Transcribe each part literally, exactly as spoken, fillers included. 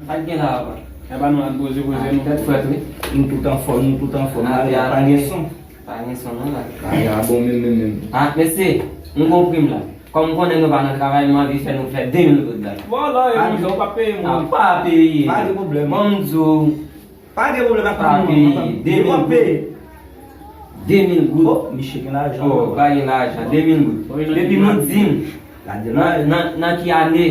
Sa k gen la, papa? Epa nou al poze koze nou. Tèt frèt, wi. Nou tout anfòm, nou tout anfòm. Ah, pa gen son. Pa gen son, non, la. Ah, ya bon, menm, menm, menm. Ah, mesye, m gon prim la. Kòm m konnen nou pa nan travay, m anvi fè nou fè de mil goud la. Vòlò, e, monchè, ou pa peye moun. Ah, pa peye. Pa gen pwoblèm. Bon, m di w, pa gen pwoblèm ak moun. Pa peye. De mil goud. De mil goud. Oh, misye gen lajan. Oh, pa gen lajan. De mil goud. Epi nou di m, nan, nan, nan ki ane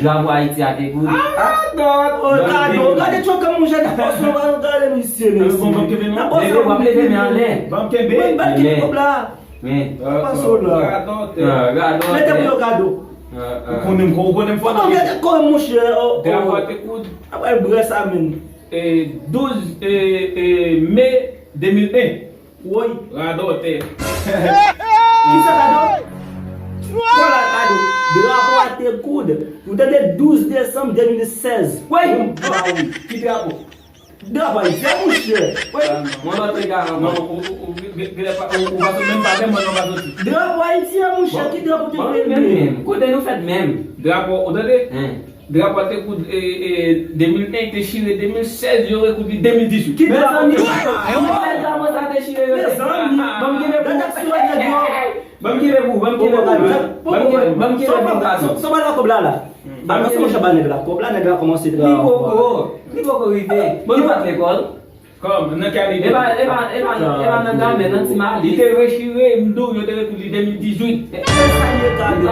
drapo Ayiti a te koud? Radòt. Oh, gade, gade tchokan monchè, nan pòs ou, gade misye, mesye. Nan pòs ou. W ap leve men anlè. Ban m kenbe. Ban m kenbe kòb la. Men. Pase w la. Radòt. Mete pou yo gado. Ou konnen m, ou konnen m fò. Bon, gade kò monchè. Drapo a te koud. Apre brè sa menm. E, douz, e, e, me de mil en. Woy. Radòtè. Kisa Kado? Kola Kado. Drapo a te koud. Ou tande, douz desanm de mil sèz. Woy. Ki drapo? Drapo Ayiti a, monchè. Woy. Mwen lòt regaran. Non, ou, ou, ou, ou, ou, ou pa sou menm pa menm, mwen non pa soti. Drapo Ayiti a, monchè, ki drapo te fè menm? Kote nou fèt menm? Drapo, ou tande? Drapo a te koud, e, e, de mil en, te chire de mil sèz, yo rekoud li de mil dizuit. Ki drapo? Mezanmi, ki bèl drapo sa te chire, yo te. Mezanmi. Ban m kenbe pou ou. Ban m kenbe pou ou, ban m kenbe pou ou. Ban m kenbe, ban m kenbe pou ou, Kado. Sa w pa nan kòb la, la? Ban m kenbe. Sa w pa nan kòb la, nèg la kòmanse travay. Li poko, li poko rive. Bon, nou pa t lekòl. Kòm, nan ki ane? E pa, e pa, e pa, e pa nan Gamè, nan Ti Malis. Li te rechire, m di w, yo te rekoud li de mil dizuit. E sa ye, gade.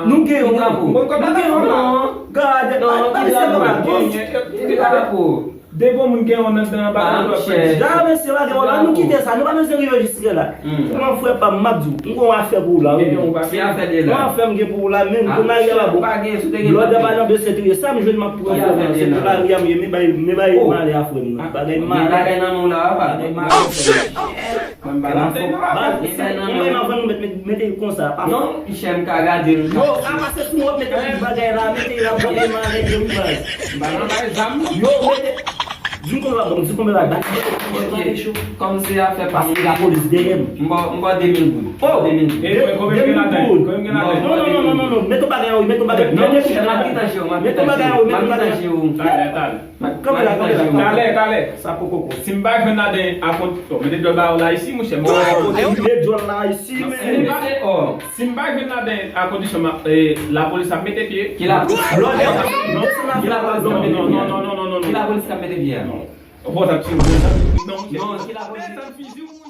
Nou gen yon drapo. Nou gen yon drapo. Gade, pa, pa, se pa drapo. Ki drapo? Depi yon moun gen yon nan dan anba, nou dwe fè. Jamè se pa gen yon la, nou kite sa, nou pa bezwen rive jiske la. Kòman frè pa m, m ap di w, m gen yon afè pou ou la, wi. Ki afè de la? Yon afè m gen pou ou la, menm pou mari a pa bon. Blòdè pa nan de sentri, sa m jwenn m ap pran frè mwen, se pou lari a m ye, men bay, men bay malè a frè m nan. Bagay malè. Bagay nan men w la, papa. Bagay malè. Mwen pa nan fòk. Bagay nan men w. Mwen avan nou mèt, mèt, mete l konsa, pa fò. Non, pichè m ka gade l. Yo, a pase sou w, mete tout bagay la, mete la, bòdè malè, yo, wi, baz. M pa nan bay zam, non. Yo, mete. Di m konbyen la, bon, di m konbyen la, bat. Ok. Kòm se afè pa m, paske lapolis dèyè m. M ba w, m ba w de mil goud. Oh! De mil goud. E, konbyen gen ladan? Konbyen gen ladan? Non, non, non, non, non, non. Mete yon bagay, wi, mete yon bagay. Non, mete yon bagay. Mete yon bagay, wi, mete yon bagay. Talè, talè. Kanpe la, kanpe la. Talè, talè. Sa poko bon. Si m pa jwenn ladan akonte, mete djòl ba w la isi, monchè. Mete djòl la isi, men. Si m pa jwenn ladan akonte, lapolis ap mete pye. Ki lapolis? Blòdè. Ki lapolis ap mete pye? Non, non, non, non, non, non. Ki lapolis ap mete pye a? Non. Ou konn sa ti bon sa. Non, non, ki lapolis ap fizi w?